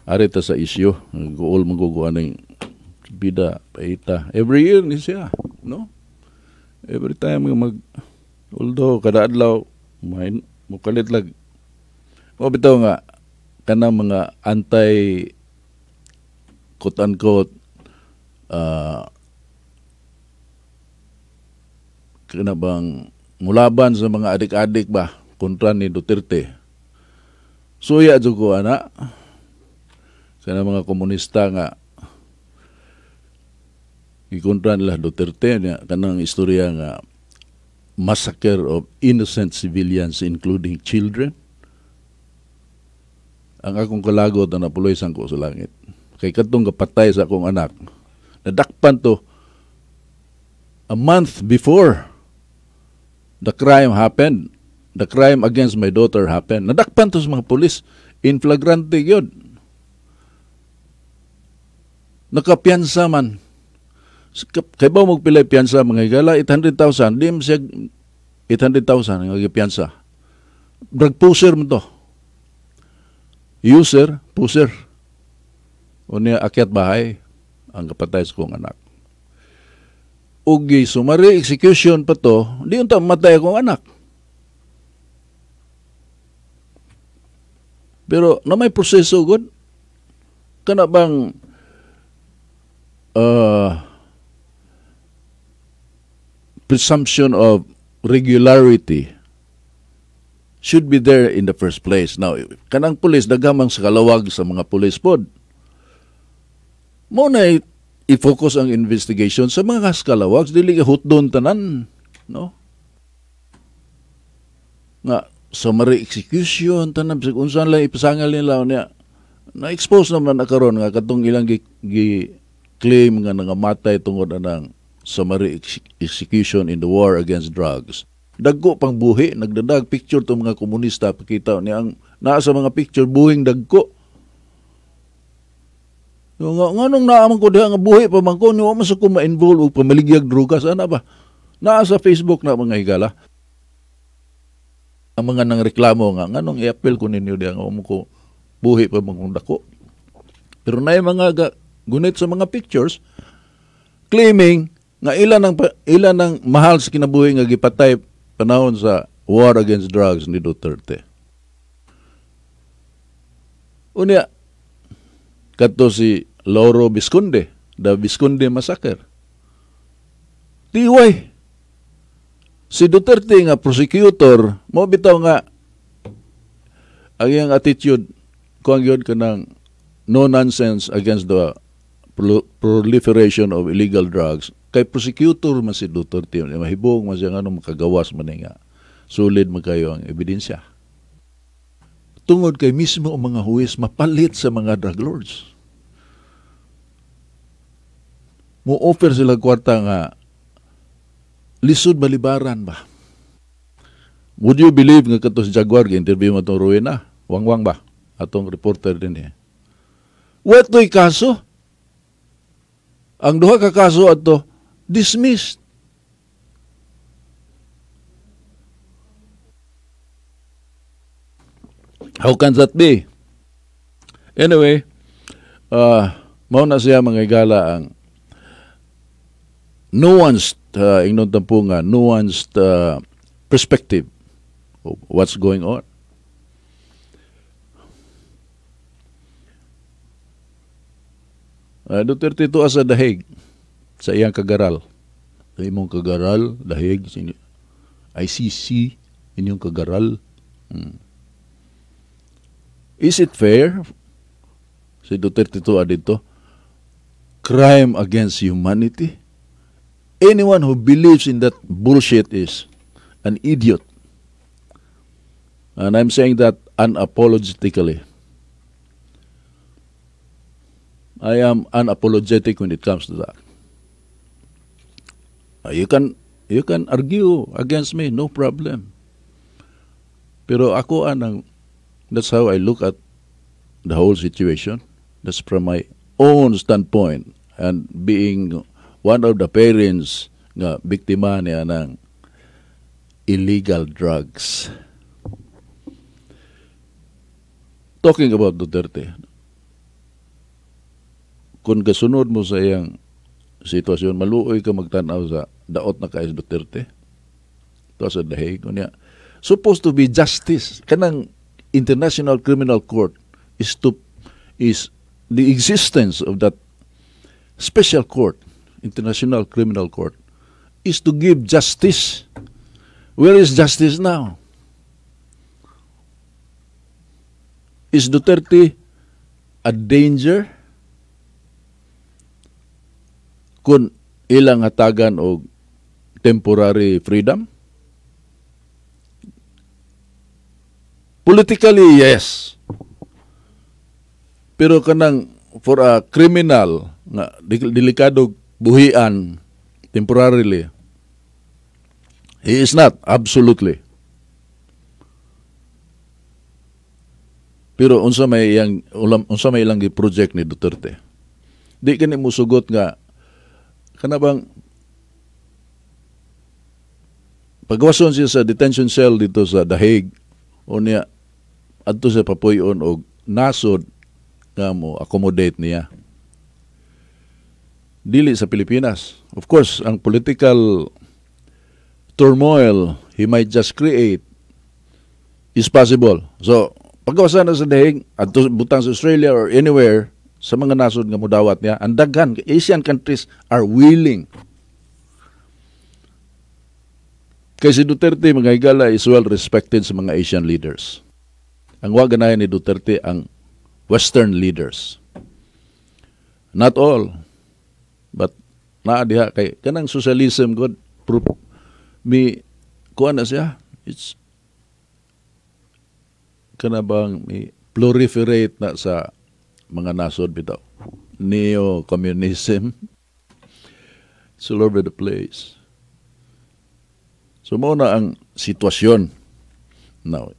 Ari ta sa isyu, guol man ning bida paita. Every year ni siya, no? Every time nga mag, although kada adlaw may mukalit lag. Mo bitaw nga kanang mga anti, quote unquote, kana bang mulaban sa mga adik-adik ba kontra ni Duterte. Suya jud ko ana kana mga komunista nga gikontra nila Duterte niya, kanang istorya nga massacre of innocent civilians including children. Ang akong kalagot na napuloy sangko sa langit. Kay kadtong kapatay sa akong anak, nadakpan to a month before the crime happened. The crime against my daughter happened. Nadakpan to sa mga pulis. In flagrante yun. Nakapiyansa man. Kay ba magpilay piyansa mga higala? 800,000. Di mo siya 800,000 nga gipiyansa. Drug pusher mo to. User, pusher. O niya akyat bahay ang kapatay sa kong anak. Ugi summary execution pa to, di unta matay akong anak. Pero na may proseso gud, kana bang presumption of regularity should be there in the first place. Now, kanang pulis, daghamang sa kalawag sa mga pulis pod. Mo na i-focus ang investigation sa mga kalawag, dili ka hutdon tanan, no? Nga summary execution tanan, bisag unsa lang ipasangal nila niya. Na-expose naman na karon nga katong ilang gi claim nga nangamatay tungod anang summary execution in the war against drugs. Dagko pang buhi, nagdadag picture to mga komunista, pakita niya ang naa sa mga picture buhing dagko. Nga nganong naa man ko diha nga buhi pa man ko, niwa man sa ko ma-involve og pamaligyag drogas ana ba? Naa sa Facebook na mga higala. Ang mga nangreklamo nga nganong i-appeal ko ninyo diha nga mo ko buhi pa man kong dako. Pero naay mga gunit sa mga pictures claiming nga ilan ang mahal sa kinabuhi nga gipatay panahon sa war against drugs ni Duterte. Unya kadto si Lauro Visconde, the Visconde Massacre. Tiway. Si Duterte nga prosecutor, mo bitaw nga ang iyang attitude kuang yun kanang no nonsense against the proliferation of illegal drugs. Kay prosecutor man si Duterte, mahibong man siya nga makagawas man nga solid man kayo ang ebidensya. Tungod kay mismo ang mga huwes mapalit sa mga drug lords. Mo-offer sila kwarta nga lisod malibaran ba? Would you believe nga kato si Jaguar gi-interview mo itong Rowena? Wangwang ba? Atong reporter din eh. What to'y kaso? Ang duha ka kaso ato dismissed. How can that be? Anyway, mao na siya mga higala ang nuanced, ingnon tampo nga, nuanced perspective of what's going on. Duterte ito sa dahig sa iyang kagaral. Sa imong kagaral, dahig, ICC, inyong kagaral. Is it fair? Si Duterte ito dito, crime against humanity? Anyone who believes in that bullshit is an idiot. And I'm saying that unapologetically. I am unapologetic when it comes to that. You can argue against me, no problem. Pero ako anang, that's how I look at the whole situation. That's from my own standpoint and being one of the parents nga biktima niya ng illegal drugs. Talking about Duterte, Kung kasunod mo sa iyang sitwasyon, maluoy ka magtanaw sa daot na kay Duterte. Ito sa The Hague. Unya, supposed to be justice. Kanang International Criminal Court is the existence of that special court, International Criminal Court, is to give justice. Where is justice now? Is Duterte a danger? Kung ilang hatagan og temporary freedom? Politically, yes. Pero kanang for a criminal nga delikado buhian temporarily, he is not, absolutely. Pero unsa may iyang unsa may ilang gi-project ni Duterte? Di kani musugot nga kana bang pagwason siya sa detention cell dito sa The Hague, unya adto siya papuy-on og nasod nga mo accommodate niya. Dili sa Pilipinas. Of course, ang political turmoil he might just create is possible. So, pagkawasan na sa The Hague, adto butang sa Australia or anywhere sa mga nasod nga mudawat niya, ang daghan Asian countries are willing. Kay si Duterte, mga higala, is well respected sa mga Asian leaders. Ang wa ganahan ni Duterte ang Western leaders. Not all, but naa diha kay kanang socialism god proof mi kuan na siya. It's kana bang mi proliferate na sa mga nasod bitaw. Neo-communism. It's all over the place. So mao na ang sitwasyon. Now,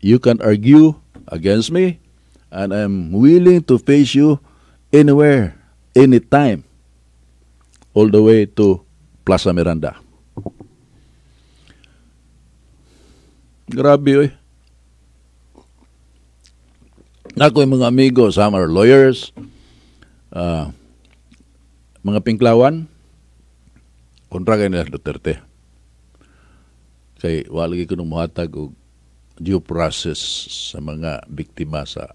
you can argue against me and I'm willing to face you anywhere, anytime, all the way to Plaza Miranda. Grabe, oy. Ako yung mga amigo, some are lawyers, mga pinklawan, kontra kay nila Duterte. Kay wala ko nung muhatag og due process sa mga biktima sa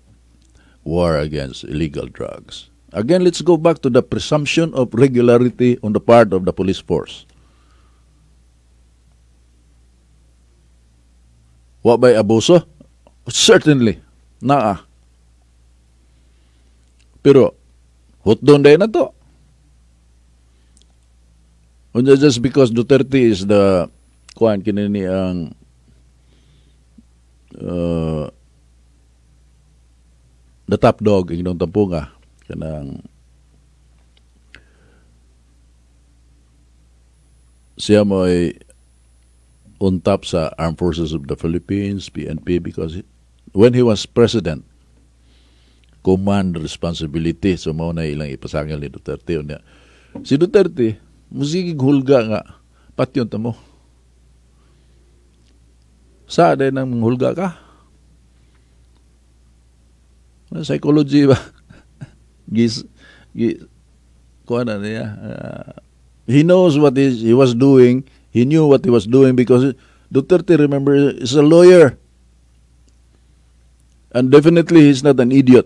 war against illegal drugs. Again, let's go back to the presumption of regularity on the part of the police force. Wa ba'y abuso? Certainly. Naa. Pero, hotdon din na to. Unya just because Duterte is the kuan kinini ang the top dog ingon tampunga kanang siya mo ay on top sa Armed Forces of the Philippines, PNP, because when he was president, command responsibility. So mao na ilang ipasangil ni Duterte. Unya, si Duterte, musigig hulga nga, patyon ta mo. Sa din ang hulga ka? Psychology ba? Kuha na niya. He knows what he was doing. He knew what he was doing because Duterte, remember, is a lawyer. And definitely he's not an idiot.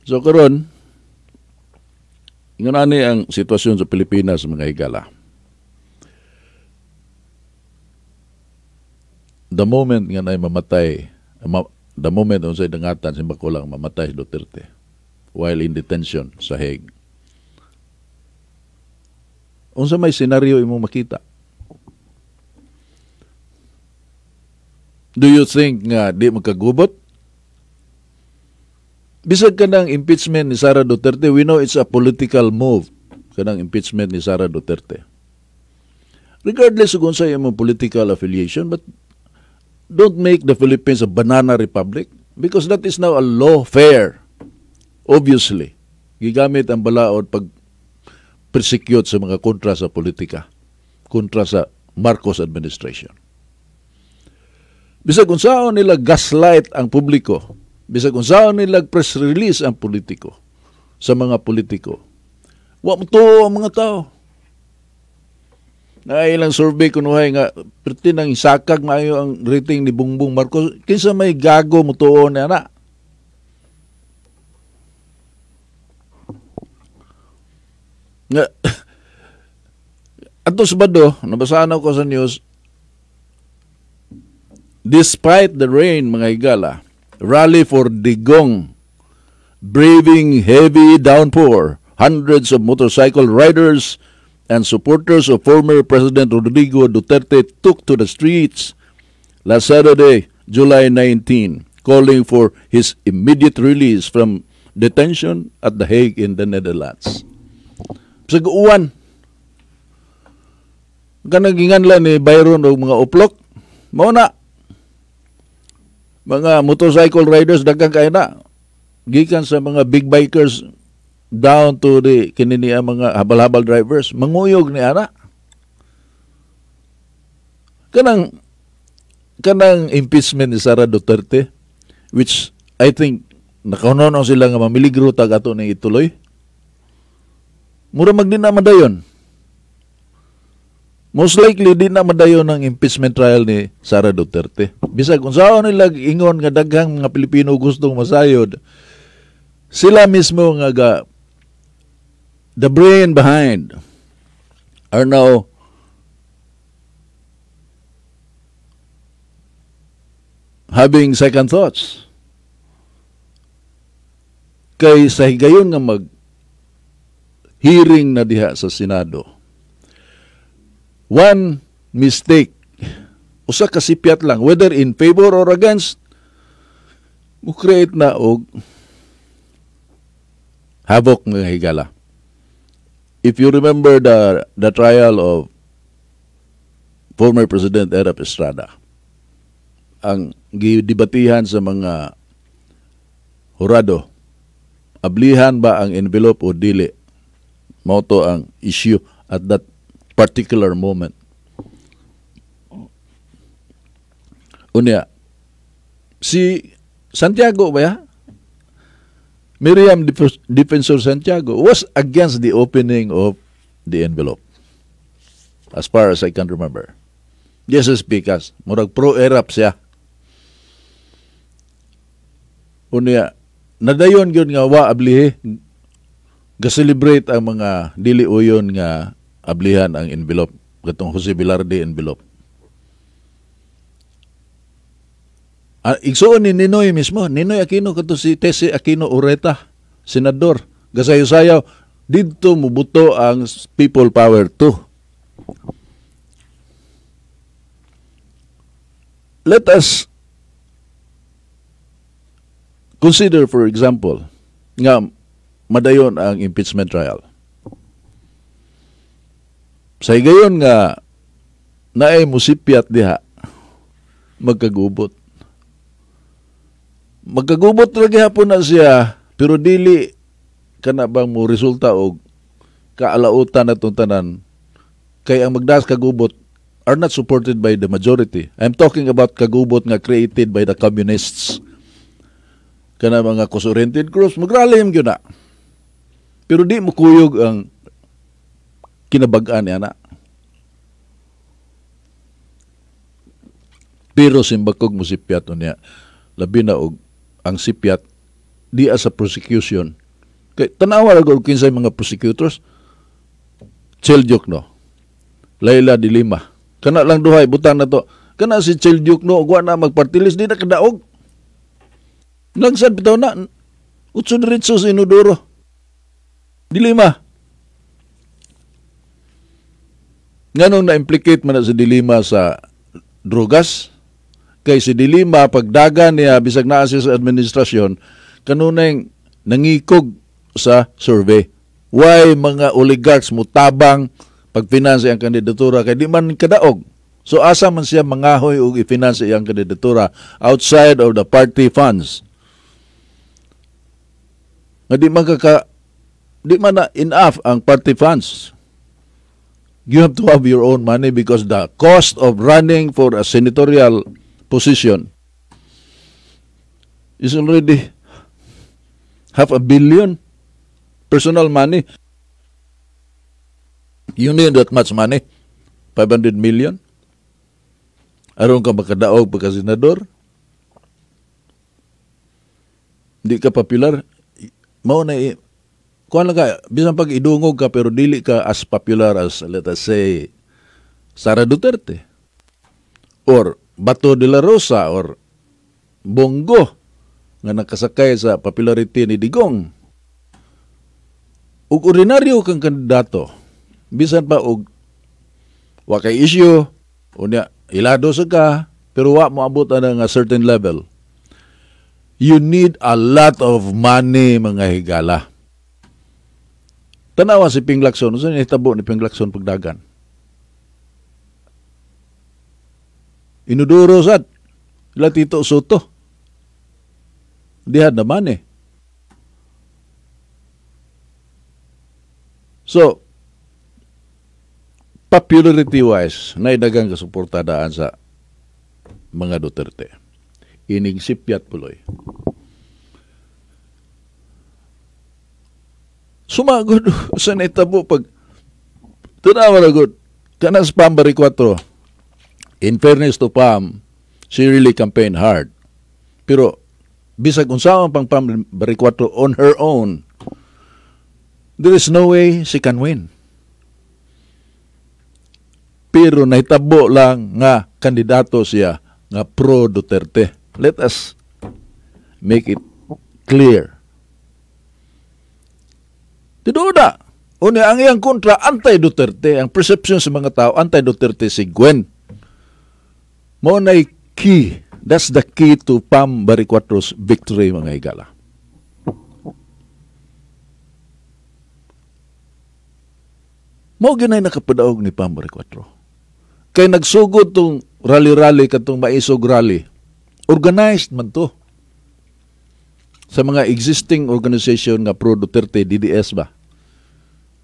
So karon, ingon ani ang sitwasyon sa Pilipinas, mga higala. The moment nga nay mamatay, the moment unsay dangatan si Makulang mamatay si Duterte while in detention sa Hague. Unsa may senaryo imong makita? Do you think nga di magkagubot? Bisag kanang impeachment ni Sara Duterte, we know it's a political move. Kanang impeachment ni Sara Duterte. Regardless kung unsa imong political affiliation, but don't make the Philippines a banana republic because that is now a lawfare. Obviously, gigamit ang balaod pag persecute sa mga kontra sa politika, kontra sa Marcos administration. Bisag unsaon nila gaslight ang publiko, Bisag unsaon nila press release ang politiko sa mga politiko, wa mo tuo ang mga tao. Na ilang survey kunuhay nga perti nang sakag maayo ang rating ni Bongbong Marcos, kinsa may gago mo tuo niya na? Nga ato Sabado, nabasaan ako sa news, despite the rain, mga higala, rally for Digong, braving heavy downpour, hundreds of motorcycle riders and supporters of former President Rodrigo Duterte took to the streets last Saturday, July 19, calling for his immediate release from detention at The Hague in the Netherlands. Sa uwan, kanang ginganlan ni Byron og mga uplok, mao na mga motorcycle riders daghang kaayo na gikan sa mga big bikers down to the kini niya mga habal-habal drivers, manguyog ni ana. Kanang impeachment ni Sara Duterte, which I think nakahunon sila nga mamiligro tag ato ning ituloy, mura magdi na madayon. Most likely di na madayon ang impeachment trial ni Sara Duterte. Bisag unsaon nila ingon nga daghang mga Pilipino gustong masayod, sila mismo nga the brain behind are now having second thoughts. Kay sa higayon nga mag hearing na diha sa Senado, one mistake, usa ka sipyat lang, whether in favor or against, mo create na og havoc, mga higala. If you remember the trial of former President Erap Estrada, ang gidebatihan sa mga hurado, ablihan ba ang envelope o dili? Mao to ang issue at that particular moment. Unya, si Santiago ba ya? Miriam Defensor Santiago was against the opening of the envelope, as far as I can remember. Jesus because murag pro-Erap siya. Unya, nadayon gyud nga wa ablihi, ga-celebrate ang mga dili uyon nga ablihan ang envelope, katong Jose Velarde envelope. Igsuon ni Ninoy mismo, Ninoy Aquino, kato si Tese Aquino Ureta, senador, gasayo-sayaw, didto mubuto ang People Power 2. Let us consider, for example, nga madayon ang impeachment trial. Sa higayon nga naay musipyat diha, magkagubot. Magkagubot ra gihapon na siya, pero dili kana bang mo resulta og kaalautan atong tanan, kay ang magdaas kagubot are not supported by the majority. I'm talking about kagubot nga created by the communists. Kana mga cause-oriented groups, magralim gyud na. Pero di mo kuyog ang kinabag-an niya na. Pero simbakog mo sipyat niya, labi na og ang sipyat di sa prosecution. Kay tanawa ra gud kinsay mga prosecutors. Chel Diokno, Leila de Lima. Kana lang duhay butang na to. Kana si Chel Diokno ug wa na magpartilis, di na kadaog. Nagsad bitaw na utso diretso sa inodoro. De Lima. Nganong na-implicate man na si De Lima sa drogas? Kay si De Lima, pagdagan niya, bisag naa siya sa administrasyon, kanunay nangikog sa survey. Why mga oligarchs mutabang pagfinanse ang kandidatura? Kay di man kadaog. So asa man siya mangahoy og i-finance iyang kandidatura outside of the party funds? Nga di man na enough ang party funds. You have to have your own money because the cost of running for a senatorial position Is already half a billion personal money. You need that much money, 500 million. Aron ka makadaog pagka senador. Hindi ka popular. Mao na kuan lang ka, bisan pag idungog ka pero dili ka as popular as, let us say, Sara Duterte or Bato de la Rosa or Bong Go nga nakasakay sa popularity ni Digong. Ug ordinaryo kang kandidato, bisan pa og wa kay issue, unya ilado sa ka, pero wa mo abot ana nga certain level. You need a lot of money, mga higala. Tanawa si Ping Lacson. Unsa nahitabo ni Ping Lacson pagdagan? Inuduro sad. Ila Tito Sotto. They had the money. So, popularity-wise, naidagang kasuporta daan sa mga Duterte. Ining sipyat puloy. Sumagod sa naitabo pag tanawa na good. Kana sa Pam Baricuatro, in fairness to Pam, she really campaigned hard. Pero bisag unsa man pang Pam Baricuatro on her own, there is no way she can win. Pero nahitabo lang nga kandidato siya nga pro Duterte. Let us make it clear. Tinuod. Unya ang iyang kontra anti-Duterte, ang perception sa mga tao anti-Duterte si Gwen. Mao nay key. That's the key to Pam Baricuatro's victory, mga higala. Mao ginay nakapadaog ni Pam Baricuatro. Kay nagsugod tong rally-rally katong maisog rally. Organized man to. Sa mga existing organization nga pro Duterte, DDS ba?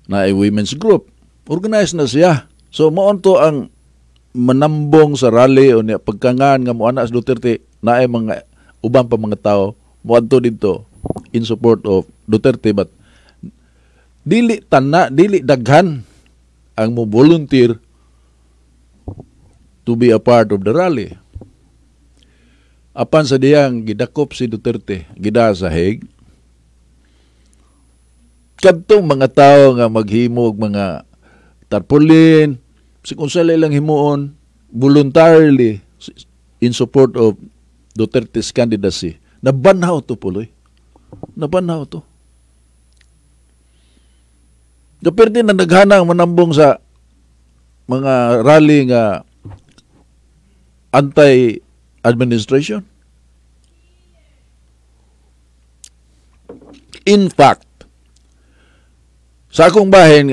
Na ay women's group. Organized na siya. So moon to ang manambong sa rally o niya pagkangan nga moana sa Duterte na ay mga uban pa mga tao moadto didto in support of Duterte, but dili tana, dili daghan ang mo volunteer to be a part of the rally. Apan sa diyang gidakop si Duterte, gida sa Hague, kadtong mga tao nga maghimog mga tarpaulin, kung sila ilang himuon voluntarily in support of Duterte's candidacy, nabanhaw to puloy. Nabanhaw to. Kapirdi na naghanang manambong sa mga rally nga anti-administration. In fact, sa akong bahin,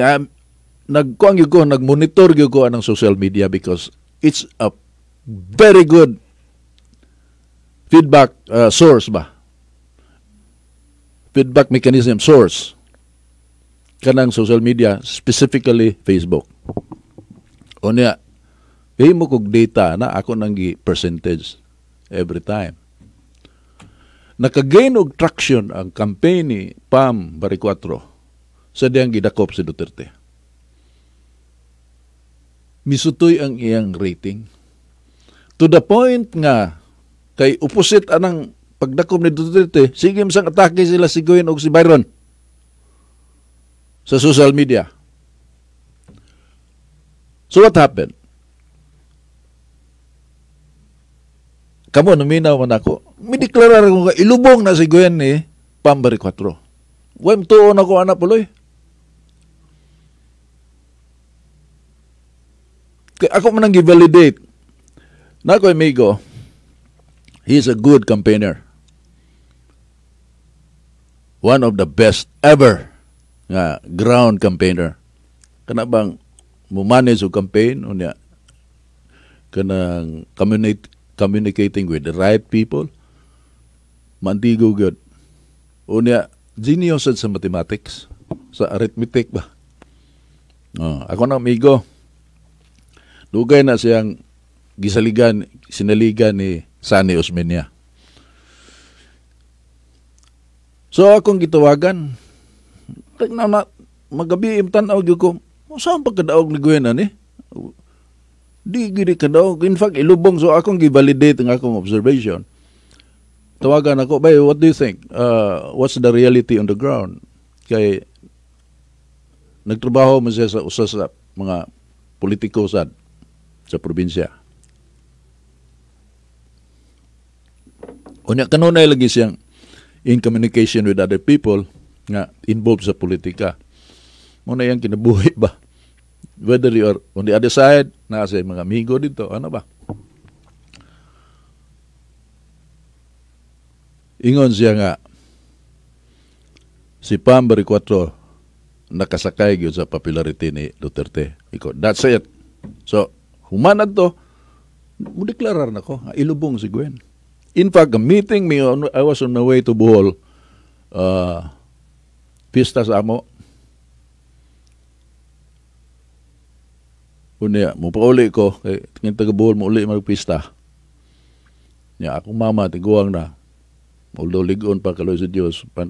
nagkuang gyud ko, nagmonitor gyud ko anang social media because it's a very good feedback source ba? Feedback mechanism source kanang social media, specifically Facebook. Unya, himo kog data na ako nang gi percentage every time. Nakagain og traction ang campaign ni Pam Baricuatro sa diyang gidakop si Duterte. Misutoy ang iyang rating. To the point nga, kay opposite anang pagdakop ni Duterte, sige masang atake sila si Gwen og si Byron sa social media. So what happened? Kamo, naminaw man ako. Mideklarar ko nga, ilubong na si Gwen ni Pam Baricuatro. Huwag tuon ako, anak puloy. Kaya ako man ang gi-validate. Nako, amigo, he's a good campaigner. One of the best ever nga ground campaigner. Kana bang mo-manage og campaign unya kanang communicating with the right people, mantigo gyud. Unya genius sad sa mathematics, sa arithmetic ba. Oh, ako na amigo. Dugay na siyang gisaligan, sinaligan ni Sunny Osmeña. So akong gitawagan, na, na magabi im tan-aw gyud ko, saan pagkadaog ni Gwen ani? Di gid kadaog. In fact, ilubong. So akong gi-validate ang akong observation. Tawagan ako, "Bay, what do you think? What's the reality on the ground?" Kay nagtrabaho man siya sa usa sa mga politiko sa probinsya. Unya kanunay lagi siyang in communication with other people nga involved sa politika. Muna yang kinabuhi ba? Whether you are on the other side, naa sa mga amigo dito, ano ba? Ingon siya nga, si Pam Baricuatro nakasakay gyud sa popularity ni Duterte. Iko, that's it. So, human to, mudeklarar na ko, ilubong si Gwen. In fact, a meeting me, I was on my way to Bohol, pista sa amo. Unya, mupauli ko, kay tingin taga Bohol, muuli magpista. Nya, akong mama, tiguang na. Although ligon pa kaloy sa Dios, pan,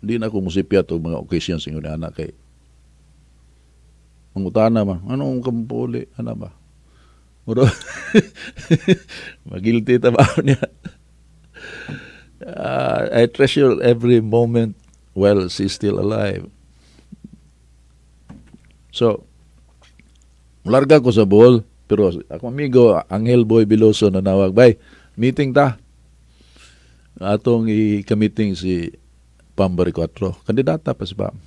hindi na ako musipya to mga occasions ingon anak kay mangutana man, anong kampuli, ana ba? Muro, magilty ta ba niya? I treasure every moment while she's still alive. So, mularga ko sa Bohol, pero ako amigo, Angel Boy Biloso nanawag, "Bay, meeting ta. Atong i-meeting si Pam Baricuatro." Kandidata pa si Pam.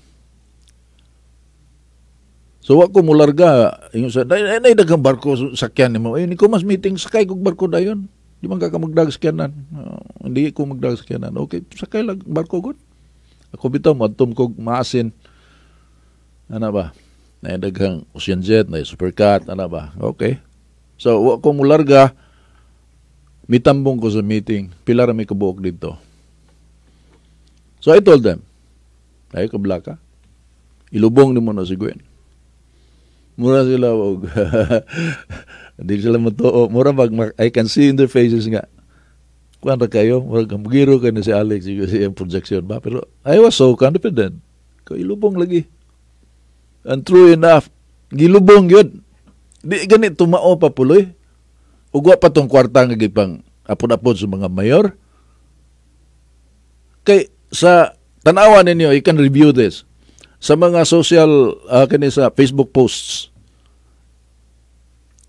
So, wa ko mularga. Ingon sa, "Ay, ay, daghang barko sakyan nimo." "Ay, ko mas meeting, sakay kog barko dayon. Di man ka magdag sakyanan." "Hindi ko magdag sakyanan." "Okay, sakay lang barko gud. Ako bitaw, madtum kog maasin." Ano ba? Na daghang Ocean Jet, na Supercat, ano ba? Okay. So, wa ko mularga, mitambong ko sa meeting. Pila ra mi kabuok dito. So, I told them, "Ay, kablaka. Ilubong nimo na si Gwen." Mura sila, og, hindi sila matuo. Mura mag, I can see in their faces nga, kuan ra kayo, mura giro kayo na si Alex, yung projection ba? Pero I was so confident. Ko ilubong lagi. And true enough, gilubong yun. Di gani tumao pa puloy. Ugwa pa tong kwarta nga gipang apod-apod sa mga mayor. Kay sa tanawa ninyo, you can review this. Sa mga social, kini sa Facebook posts,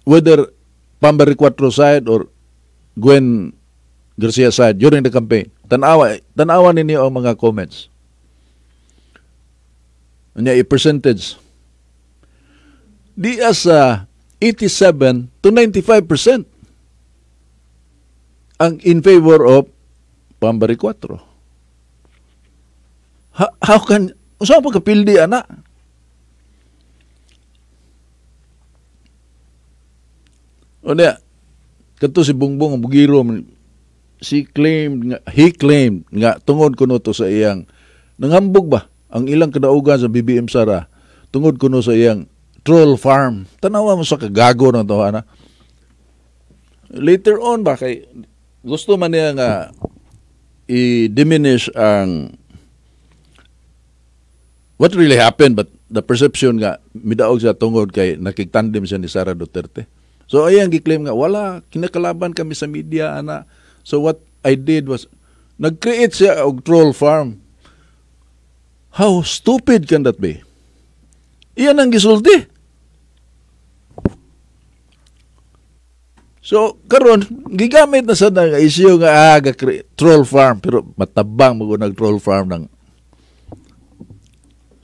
whether Pam Baricuatro side or Gwen Garcia side during the campaign, tanawa ninyo ang mga comments. Unya, i-percentage. Di as 87 to 95% ang in favor of Pam Baricuatro. How can, saan pa kapildi, ana? Unya, kato si Bongbong Bugiro, si claimed nga, he claimed nga tungod kuno to sa iyang nanghambog ba ang ilang kadaugan sa BBM Sara tungod kuno sa iyang troll farm. Tanawa mo sa kagago ng to, ana. Later on ba kay gusto man niya nga i-diminish ang what really happened, but the perception nga midaog siya tungod kay nakigtandem siya ni Sara Duterte. So ayang gi-claim nga wala, kinakalaban kami sa media, ana. So what I did was nag-create siya og troll farm. How stupid can that be? Iyan ang gisulti. So karon gigamit na sa nga issue nga troll farm, pero matabang mo nag troll farm ng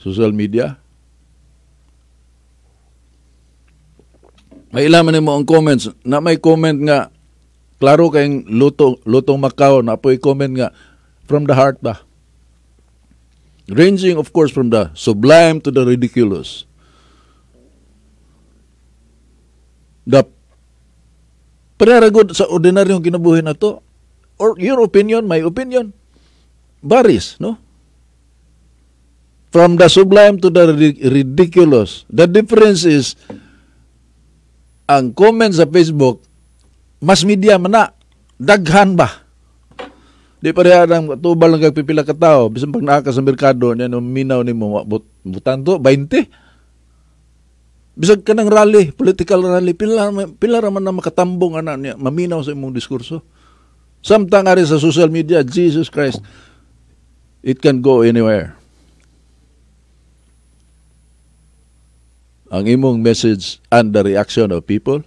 social media. May ilaman nimo ang comments na may comment nga klaro kayong lutong Macau na apoy comment nga from the heart ba. Ranging of course from the sublime to the ridiculous. The pararagod sa ordinaryong kinabuhi na to, or your opinion, my opinion, varies, no? From the sublime to the ridiculous. The difference is, ang comment sa Facebook, mas media man na, daghan ba? Di pareha ng tubal lang kag pipila ka tawo, bisan pag naa ka sa merkado niya no minaw nimo butanto 20. Bisag kanang rally, political rally, pila pila ra man na makatambong ana niya, maminaw sa imong diskurso. Samtang ari sa social media, Jesus Christ, it can go anywhere. Ang imong message and the reaction of people.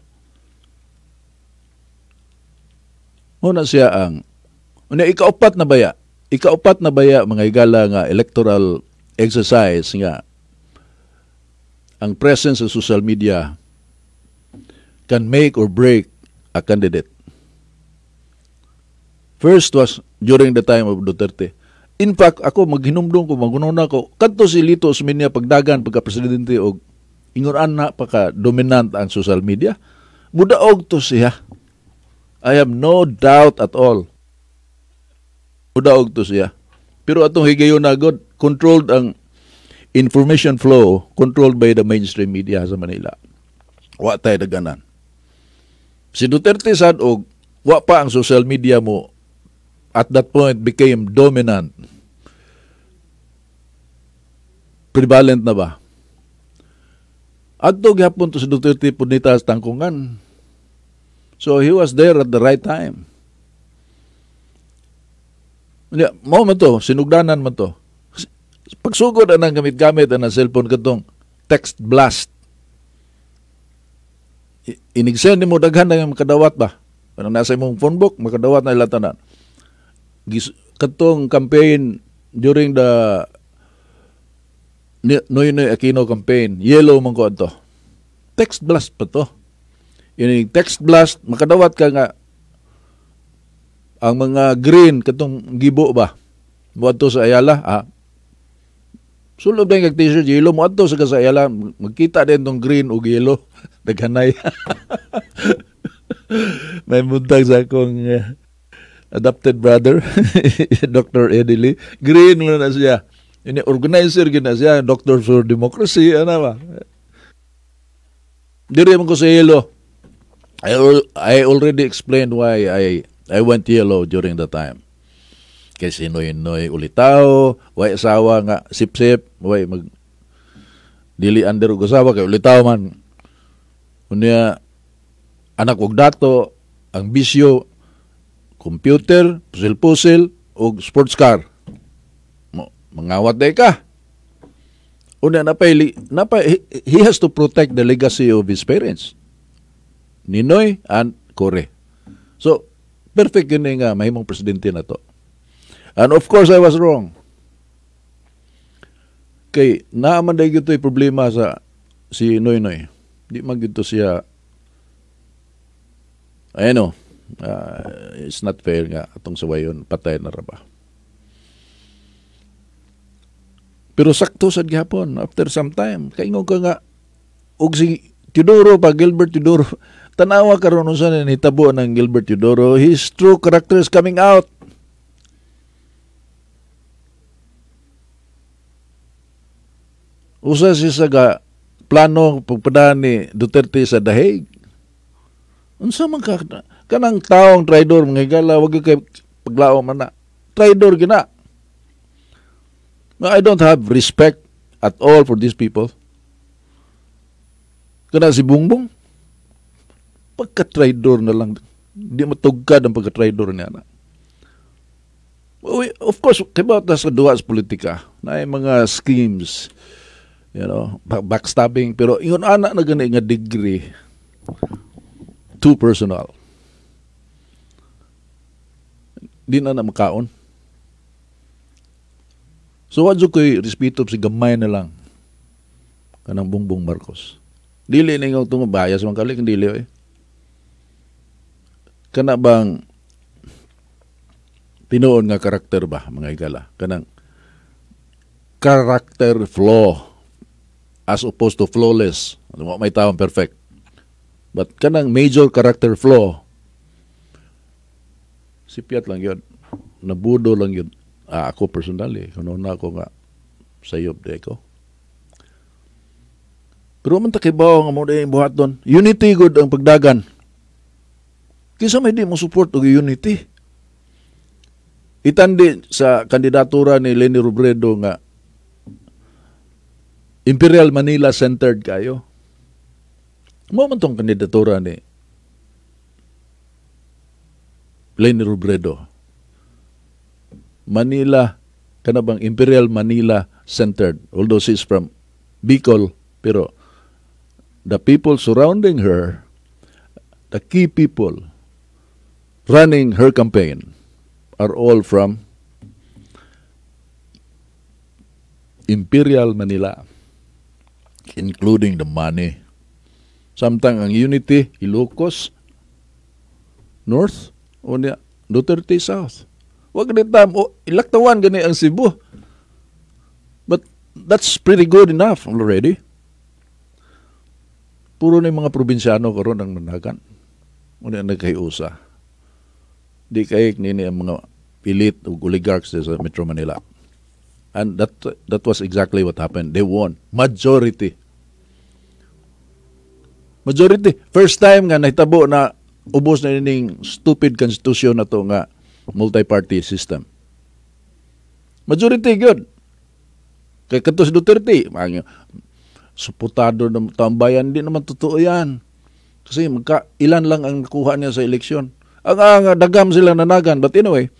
Muna siya ang una, ikaupat na baya. Ikaupat na baya, mga higala, nga electoral exercise nga ang presence of social media can make or break a candidate. First was during the time of Duterte. In fact, ako maghinumdum ko, magununa ko, kadto si Lito Osmeña pagdagan pagka-presidente og ingon na pa ka dominant ang social media, mudaog to siya. I have no doubt at all. Mudaog to siya. Pero atong higayon na god, controlled ang information flow, controlled by the mainstream media sa Manila. Wa tay daganan. Si Duterte sad og wa pa ang social media mo at that point became dominant. Prevalent na ba? Adto gihapon to si Duterte punita sa tangkungan. So he was there at the right time. Unya, mao man to, sinugdanan man to. Pagsugod anang gamit-gamit anang cellphone katong text blast. Inig-send nimo, daghan na nga makadawat ba? Kanang nasa imong phone book, makadawat na ila tanan. Katong campaign during the Noynoy Aquino campaign, yellow man ko adto. Text blast pa to. Inig text blast, makadawat ka nga ang mga green katong gibo ba moadto sa Ayala, sulod din kag t-shirt yellow, moadto sa Ayala, magkita din tong green ug yellow, daghanay. May buntag sa akong adopted brother, Dr. Eddie Lee, green mo na siya. Ini organizer gid na siya, Doctor for Democracy, ano ba? Diri man ko sa yellow. I already explained why I went yellow during the time. Kay si Noy Noy ulitaw, way asawa nga sip-sip, way mag dili under og asawa kay ulitaw man. Unya anak og dato, ang bisyo computer, pusil-pusil og sports car. Mo mangawat day ka. Unya napay he has to protect the legacy of his parents. Ninoy and Cory. So perfect yun nga mahimong presidente na to. And of course I was wrong. Kay naaman day gyud problema sa si Noynoy. Di man gyud to siya, ano, it's not fair nga atong sawayon patay na ra ba. Pero sakto sad gihapon after some time kaingon ka nga og si Teodoro pa, Gilbert Teodoro, tanawa karon unsa na nitabo ng Gilbert Teodoro, his true character is coming out. Usa siya sa ga plano pagpadaan ni Duterte sa Dahig. Unsa man ka kanang taong traidor, mga higala, wag kay paglaom man na. Traidor gina. I don't have respect at all for these people. Kana si Bongbong, pagka-traidor na lang. Di matugkad ang pagka-traidor niya na. Of course, kaya ba sa duwa sa politika, na ay mga schemes, backstabbing, pero ingon anak na gani nga degree, too personal. Di na na makaon. So, wadyo ko'y respeto si gamay na lang kanang Bongbong Marcos. Dili na yung tungo, bias man kalik, dili eh. Kana bang tinuon nga karakter ba, mga higala? Kanang character flaw as opposed to flawless. Wa may taong perfect. But kanang major character flaw, sipiat lang yun. Nabudo lang yun. Ako personally, kuno na ako nga sayob di ko. Pero man takibaw nga mo di buhat doon. Unity good ang pagdagan. Kinsa may di mo support og unity? Itandi sa kandidatura ni Leni Robredo nga Imperial Manila centered kayo. Mao man tong kandidatura ni Leni Robredo. Manila, kana bang Imperial Manila centered. Although she's from Bicol, pero the people surrounding her, the key people running her campaign are all from Imperial Manila, including the money. Samtang ang Unity, Ilocos North, o niya, Duterte South. Wag gani tam, o, ilaktawan gani ang Cebu. But that's pretty good enough already. Puro na yung mga probinsyano karon ang managan. Muna ang nagkahiusa. Di kay nini ang mga elite o oligarchs sa Metro Manila. And that was exactly what happened. They won. Majority. Majority. First time nga nahitabo na ubos na ining stupid constitution na to nga multi-party system. Majority good. Kay kato si Duterte, mga suportado ng tambayan, di naman totoo yan. Kasi magka, ilan lang ang nakuha niya sa eleksyon. Ang dagam sila nanagan. But anyway,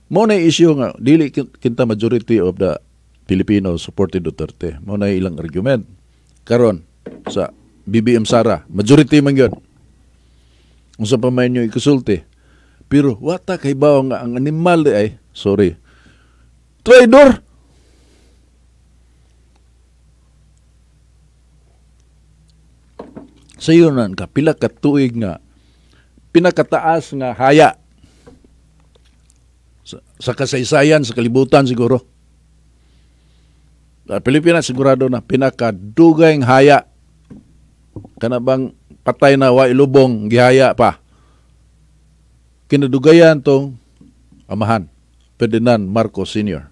mao na issue nga dili kinta majority of the Filipino supported Duterte. Mao na ilang argument. Karon sa BBM Sara, majority man gyud. Unsa pa man inyo ikasulti. Pero wata kay bawo nga ang animal di ay, sorry. Traidor. Sayo nan ka pila ka tuig nga pinakataas nga haya sa kasaysayan sa kalibutan siguro. Sa Pilipinas sigurado na pinakadugay haya. Kana bang patay na wa ilubong gihaya pa. Kinadugayan tong amahan Ferdinand Marcos Sr.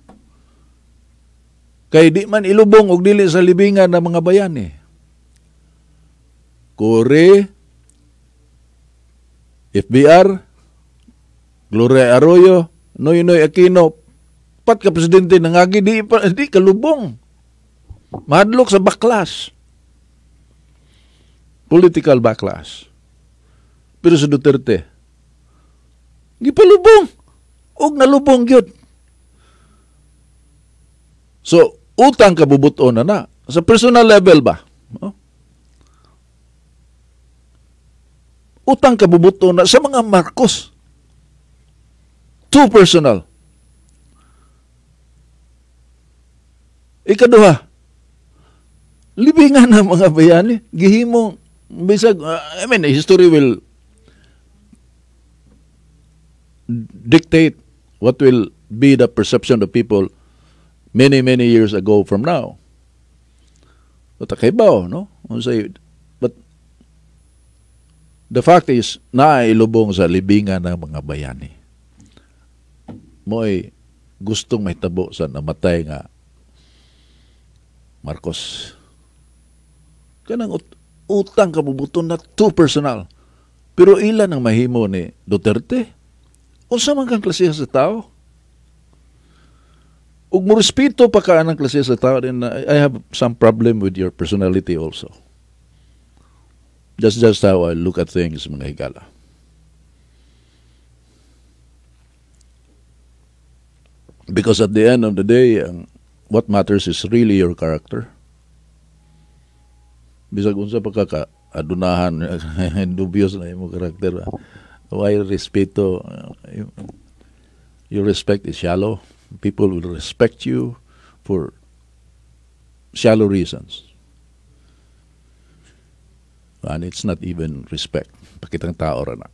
Kay di man ilubong og dili sa libingan ng mga bayani. Kore, FBR, Gloria Arroyo, Noynoy Aquino, pat ka presidente nangagi di, di kalubong. Mahadlok sa backlash. Political backlash. Pero sa Duterte, gipalubong. Og nalubong gyud. So, utang kabubuton na na. Sa personal level ba? No? Utang kabubuton na sa mga Marcos. Too personal. Ikaduha, libingan ng mga bayani, gihimong, bisag, I mean, history will dictate what will be the perception of people many, many years ago from now. But kaibaw, no? But the fact is, nailubong sa libingan ng mga bayani. Mo'y gustong mahitabo sa namatay nga Marcos. Kanang utang kabubuton na too personal. Pero ilan ang mahimo ni Duterte? Unsa man kang klase sa tao? Ug mo respeto pa ka anang klase sa tao, then I have some problem with your personality also. That's just how I look at things, mga higala. Because at the end of the day, what matters is really your character. Bisag unsa pa ka adunahan, dubious na imong karakter. Why respeto? Your respect is shallow. People will respect you for shallow reasons. And it's not even respect. Pakitang tao ra na.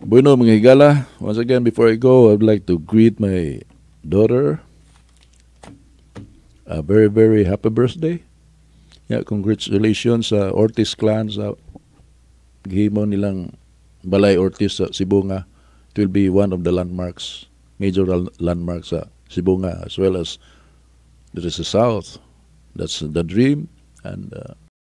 Bueno, mga higala, once again, before I go, I'd like to greet my daughter. A very, very happy birthday. Yeah, congratulations sa Ortiz clan sa gihimo nilang Balay Ortiz sa Sibonga. It will be one of the landmarks, major landmarks sa Sibonga, as well as there is the South. That's the dream. And